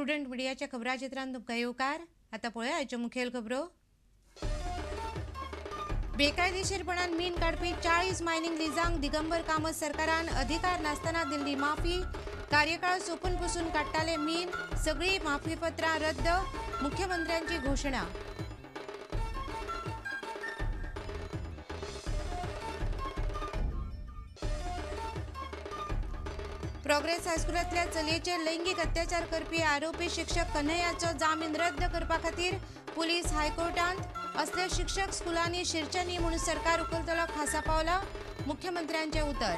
Prudent मिडियाच्या खबराचित्रांत तुमकां येवकार. आतां पळया आयच्यो मुखेल खबरो. बेकायदेशीरपणान मीन काडपी 40 मायनिंग लिजांक दिगंबर कामत सरकारान अधिकार नासतना दिल्ली माफी. कार्यकाळ सोपून पुसून काडटाले मीन, सगळीं माफीपत्रां रद्द, मुख्यमंत्र्यांची घोशणा. प्रोग्रेस हायस्कुलांतल्या चलयेचेर लैंगीक अत्याचार करपी आरोपी शिक्षक कन्हैयाचो जामीन रद्द करपा खातीर पुलीस हायकोर्टांत. असले शिक्षक स्कुलांनी शिरचे न्ही म्हूण सरकार उखलतलो खासा पावलां, मुख्यमंत्र्यांचें उतर.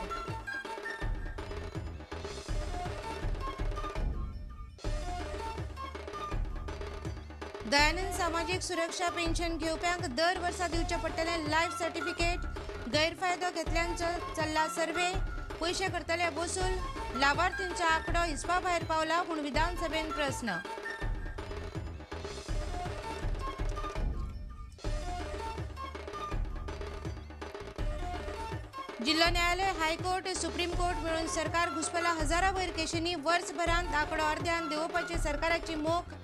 दयानंद सामाजीक सुरक्षा पेन्शन घेवप्यांक दर वर्सा दिवचें पडटलें लायफ सर्टिफिकेट. गैरफायदो घेतल्यांचो चल्ला सर्वे, पयशे करतले वसूल. लावार्थींचो आंकडो हिसपा भायर पावला म्हूण विधानसभेन प्रस्न. जिल्हो न्यायालय, हायकोर्ट, सुप्रीम कोर्ट मेळून सरकार घुसपला हजारा वयर केशींनी. वर्सभरांत आंकडो अर्द्यान देंवोवपाची सरकाराची मोख.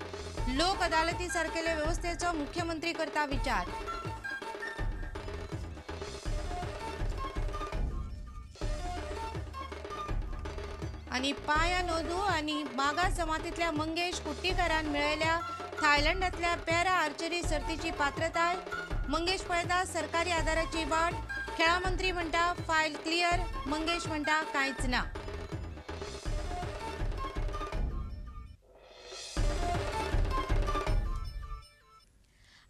लोक अदालती सारकेले वेवस्थेचो मुख्यमंत्री करता विचार. आनी पाया नोदू आनी मागास जमातींतल्या मंगेश कुट्टीकारान मेळयल्या थायलंडांतल्या पॅरा आर्चरी सर्तीची पात्रताय. मंगेश पळयता सरकारी आदाराची वाट. खेळां मंत्री म्हणटा फायल क्लियर, मंगेश म्हणटा कांयच ना.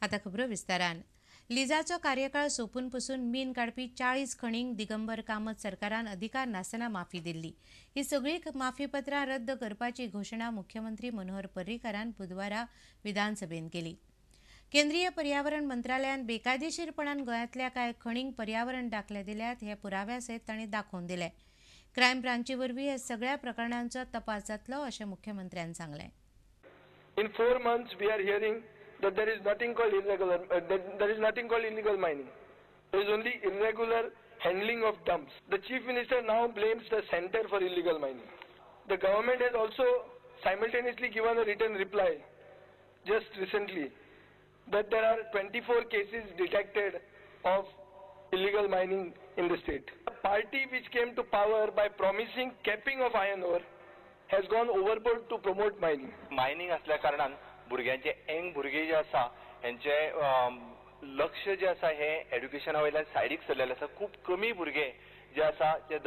आतां खबरो विस्तारान. लिजाचो कार्यकाळ सोपून पुसून मीन काडपी 40 खणींक दिगंबर कामत सरकारान अधिकार नासतना माफी दिल्ली. ही सगळीं माफीपत्रां रद्द करपाची घोशणा मुख्यमंत्री मनोहर पर्रीकारान बुधवारा विधानसभेन केली. केंद्रीय पर्यावरण मंत्रालयान बेकायदेशीरपणान गोंयांतल्या कांय खणींक पर्यावरण दाखले दिल्यात हे पुराव्या सयत तांणी दाखोवन दिले. क्रायम ब्रांची वरवीं ह्या सगळ्या प्रकरणांचो तपास जातलो अशें मुख्यमंत्र्यान सांगलें. In 4 months we are hearing that there is nothing called irregular, there is nothing called illegal mining. There is only irregular handling of dumps. The Chief Minister now blames the center for illegal mining. The government has also simultaneously given a written reply just recently that there are 24 cases detected of illegal mining in the state. The party which came to power by promising capping of iron ore has gone overboard to promote mining. Mining असल्या कारणान भुरग्यांचे young भुरगे जे आसा हेंचे लक्ष जे आसा हे एड्युकेशना वयल्यान सायडीक सरलेलें आसा. खूब कमी भुरगे जे आसा ते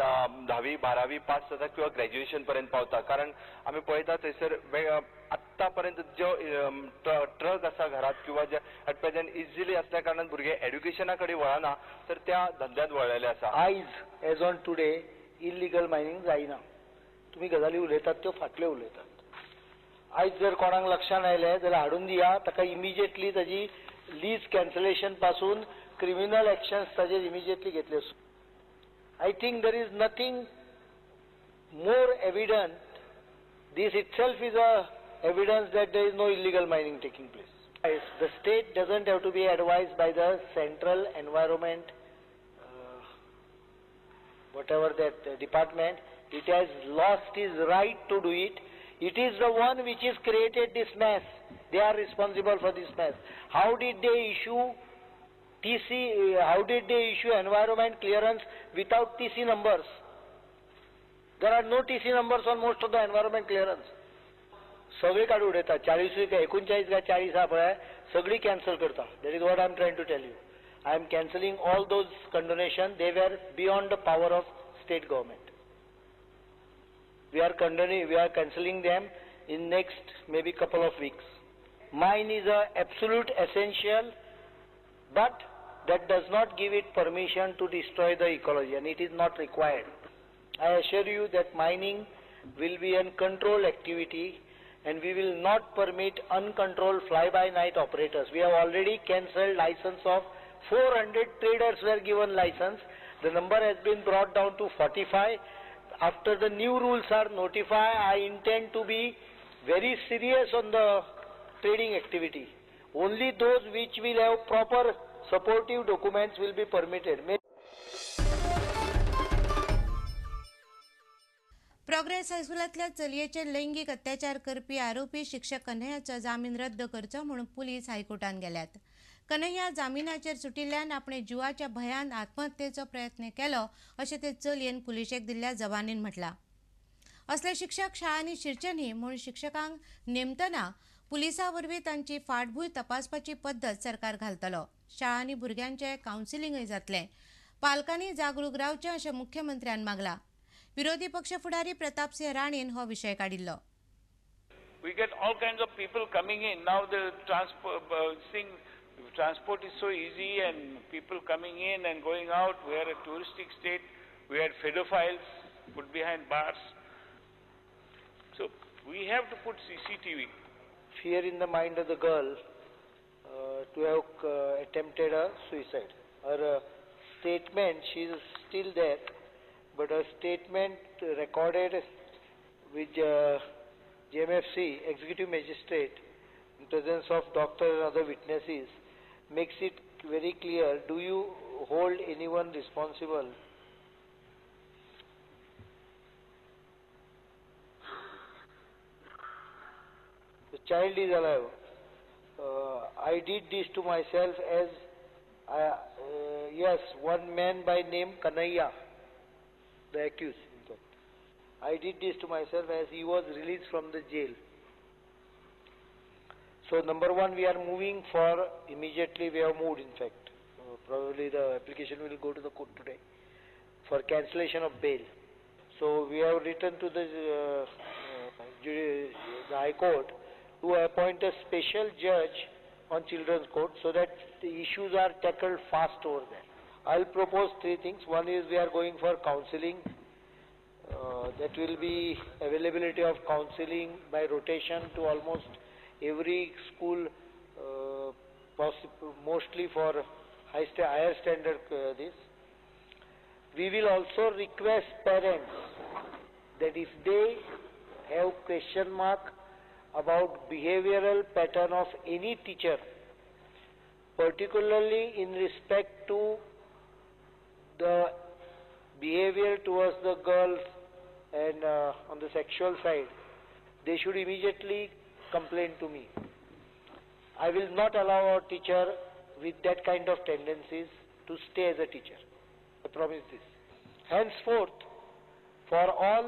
10वी 12वी पास जाता किंवा ग्रॅज्युएशन पर्यंत पावता. कारण आमी पळयता थंयसर आत्तां पर्यंत ज्यो ट्रक आसा घरांत किंवा जे एट प्रेझेंट इजिली असल्या कारणान भुरगे एड्युकेशना कडेन वळना तर त्या धंद्यांत वळलेले आसा. आयज as on today illegal mining जायना. तुमी गजाली उलयतात त्यो फाटल्यो उलयतात. आयज जर कोणाक लक्षान आयलें जाल्यार हाडून दिया ताका इमिजिएटली ताजी लीज कॅन्सलेशन पासून क्रिमिनल एक्शन्स ताजेर इमिजिएटली घेतले. I think there is nothing more evident. This itself is a evidence that there is no illegal mining taking place. The state doesn't have to be advised by the central environment, whatever that department. It has lost its right to do it. It is the one which has created this mess. They are responsible for this mess. How did they issue TC? How did they issue environment clearance without TC numbers? There are no TC numbers on most of the environment clearance. सगळे काडून उडयतात. 40 काय 39 काय 40 आहा पळय सगळी cancel करता. That is what I am trying to tell you. I am cancelling all those condonation. They were beyond the power of state government. We are condoning, we are cancelling them in next maybe couple of weeks. Mine is a absolute essential, but that does not give it permission to destroy the ecology, and it is not required. I assure you that mining will be a controlled activity, and we will not permit uncontrolled fly-by-night operators. We have already cancelled license of 400 traders were given license. The number has been brought down to 45. After the new rules are notified, I intend to be very serious on the trading activity. Only those which will have proper supportive documents will be permitted. Progress हायस्कुलांतल्या चलयेचेर लैंगीक अत्याचार करपी आरोपी शिक्षक कन्हैयाचो जामीन रद्द करचो म्हणून पुलीस हायकोर्टान गेल्यात. कन्हैया जामिनाचेर सुटिल्ल्यान आपणे जिवाच्या भंयान आत्महत्येचो प्रयत्न केलो अशें ते चलयेन पुलिशेक दिल्ल्या जबानीन म्हटलां. असले शिक्षक शाळांनी शिरचे न्ही म्हूण शिक्षकांक नेमतना पुलिसां वरवीं तांची फाटभूंय तपासपाची पद्दत सरकार घालतलो. शाळांनी भुरग्यांचें कावन्सिलिंगय जातलें. पालकांनी जागरूक रावचें अशें मुख्यमंत्र्यान मागलां. विरोधी पक्ष फुडारी प्रतापसिंह राणेन हो विशय काडिल्लो. We get all kinds of people coming in. Now the transport is so easy and people coming in and going out. We are a touristic state. We had pedophiles put behind bars. So we have to put CCTV. Fear in the mind of the girl to have attempted a suicide. Her statement, she is still there, but her statement recorded with JMFC, Executive Magistrate, in presence of doctor and other witnesses, makes it very clear. Do you hold anyone responsible? The child is alive. I did this to myself as, yes, one man by name Kanhaiya, the accused in fact. I did this to myself as he was released from the jail. So number one, we are moving for, immediately we have moved in fact. Probably the application will go to the court today for cancellation of bail. So we have written to the High Court to appoint a special judge on children's court so that the issues are tackled fast over there. I'll propose three things. One is we are going for counseling. That will be availability of counseling by rotation to almost every school, mostly for higher standard this. We will also request parents that if they have question mark about behavioral pattern of any teacher, particularly in respect to the behavior towards the girls and on the sexual side, they should immediately complain to me. I will not allow our teacher with that kind of tendencies to stay as a teacher. I promise this. Henceforth, for all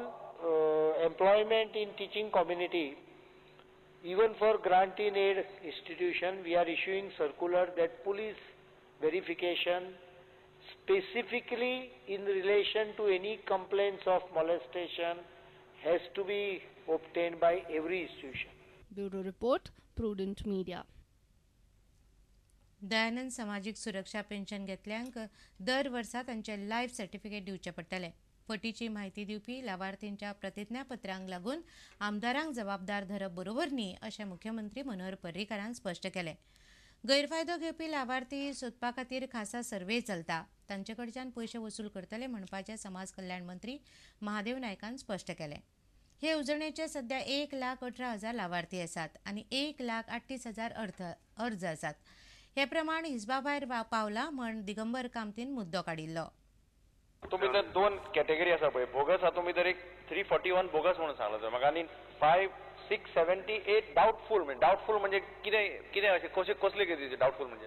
employment in teaching community, even for grant-in-aid institution, we are issuing circular that police verification specifically in relation to any complaints of molestation has to be obtained by every institution. Bureau Report, Prudent Media. Dayanand समाजीक सुरक्षा pension घेतल्यांक दर वर्सा तांचे life certificate दिवचें पडटलें. फटीची म्हायती दिवपी लावार्थींच्या प्रतिज्ञापत्रांक लागून आमदारांक जबाबदार धरप बरोबर न्ही अशें मुख्यमंत्री मनोहर पर्रीकारान स्पश्ट केलें. गैरफायदो घेवपी लावार्थी सोदपा खातीर खासा सर्वे चलता. तांचे कडच्यान पयशे वसूल करतले म्हणपाचें समाज कल्याण मंत्री महादेव नायकान स्पश्ट केलें. हे येवजणेचे सध्या 1,18,000 लावार्थी आसात आनी 1,38,000 अर्ज आसात. हे प्रमाण हिसबा भायर पावला म्हण दिगंबर कामतीन मुद्दो काडिल्लो. तुमी तर दोन कॅटेगरी आसा पळय, बोगस हातूंत भितर एक 341 बोगस म्हणून सांगला तुवें म्हाका आनी 5,678 डावटफूल. म्हणजे डावटफूल म्हणजे कितें कितें अशें कशें कसले केसीस डावटफूल म्हणजे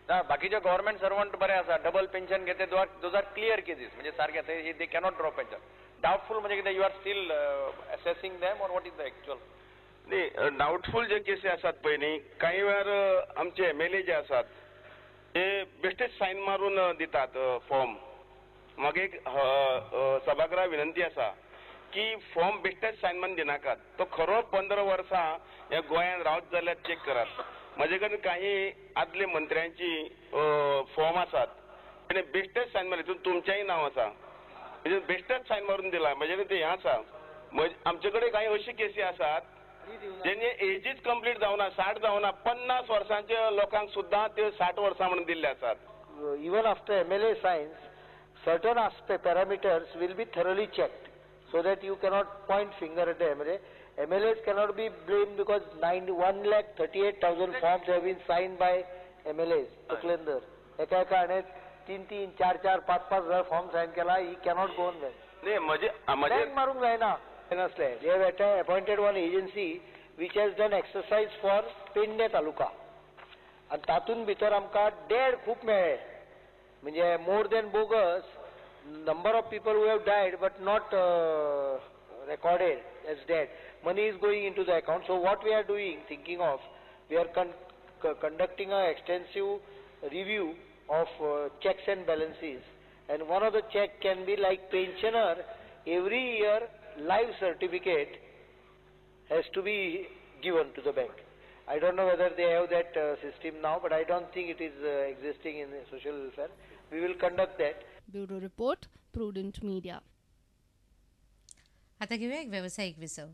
ना बाकीचे गव्हर्मेंट सर्वंट बरे आसा, डबल पेन्शन घेते, those are clear cases म्हणजे सारखे they cannot drop pension. Doubtful म्हणजे कितें, you are still assessing them or what is the actual? न्ही, डावटफूल जे केसी आसात पळय न्ही, कांय वेळार आमचे एमएलए जे आसात ते बेश्टेच सायन मारून दितात फॉर्म. म्हाका एक सभागृहा विनंती आसा की फॉर्म बेश्टेच सायन मारून दिनाकात. तो खरो 15 वर्सां ह्या गोंयांत रावत जाल्यार चॅक करात. म्हजे कडेन काही आदले मंत्र्यांची फॉर्म आसात, तेणे बेश्टेच सायन मारले, तितून तुमचेंय नांव आसा, म्हणजे बेश्टेच सायन मारून दिला. म्हजे कडेन ते हें आसा. आमचे कडेन कांय अशी केसी आसात जेणे एजीच कंप्लीट जावना, 60 जावना, 50 वर्सांच्या लोकांक सुद्दां ते 60 वर्सां म्हणून दिल्ले आसात. Even after MLA signs, certain aspect parameters will be thoroughly checked so that you cannot point finger at the MLA. MLAs cannot be blamed because 1,38,000 forms have been signed by MLAs. तकलेंदर एका एका हाणें 3-3, 4-4, 5-5 हजार form sign केला. He cannot go on that. न्ही, म्हजे म्हजे bank मारूंक जायना नासले. They have appointed one agency which has done exercise for Pedne taluka आनी तातूंत भितर आमकां डेड खूब मेळ्ळे, म्हणजे more than bogus number of people who have died but not recorded as dead. Money is going into the account. So what we are doing, thinking of, we are conducting an extensive review of checks and balances, and one of the check can be like pensioner, every year life certificate has to be given to the bank. I don't know whether they have that system now, but I don't think it is existing in social welfare. We will conduct that. Bureau Report, Prudent Media. आता घेऊया एक व्यावसायिक विसव.